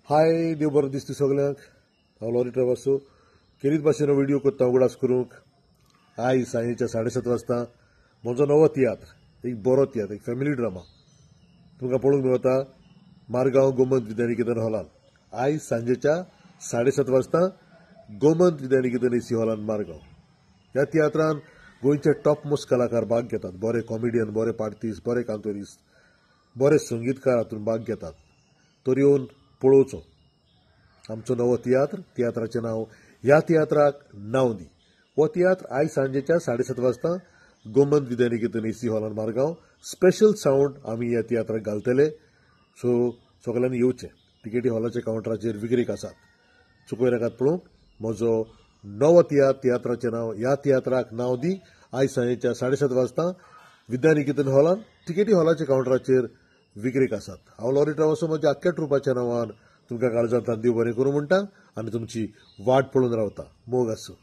हाय, देव बरो दिसता सगल्यांक. हांव लॉरी ट्रेवासो केरीत भाशेन व्हिडियो करता उगडास करूंक. आयज सांजेच्या 7:30 वाजता म्हजो नवो तियात्र, एक बरो तियात्र, एक फॅमिली ड्रामा तुमकां पळोवंक मेळटा मारगांव गोमंत विद्यानिकेतन हॉलान. आयज सांजेच्या 7:30 वाजता गोमंत विद्यानिकेतन एसी हॉलान मारगांव. ह्या तियात्रान गोंयचे टॉप मोस्ट कलाकार भाग घेतात. बरे कॉमेडियन, बरे पार्टीस, बरे कांतोरिस्ट, बरे संगीतकार हातूंत भाग घेतात. तर येवन पळोवचो आमचो नवो तियात्र. तियात्राचें नांव ह्या तियात्राक नांव दी. हो तियात्र आयज सांजेच्या 7:30 वाजता गोमंत विद्यानिकेतन एसी हॉलान मारगांव. स्पेशल सावंड आमी ह्या तियात्राक घालतले. सो सगल्यांनी येवचें. तिकेटी हॉलाच्या कावंटराचेर विक्रीक आसात. चुकय नाकात पळोवंक म्हजो नवो तियात्र. तियात्राचें नांव ह्या तियात्राक नांव दी. आयज सांजेच्या 7:30 वाजता विद्यानिकेतन हॉलान तिकेटी हॉलाच्या कावंटराचेर विक्रीक आसात. हांव लॉरी ट्रेवासो म्हज्या आख्ख्या ट्रुपाच्या नांवान तुमकां काळजांतल्यान देव बरें करूं म्हणटा आनी तुमची वाट पळोवन रावता. मोग आसूं.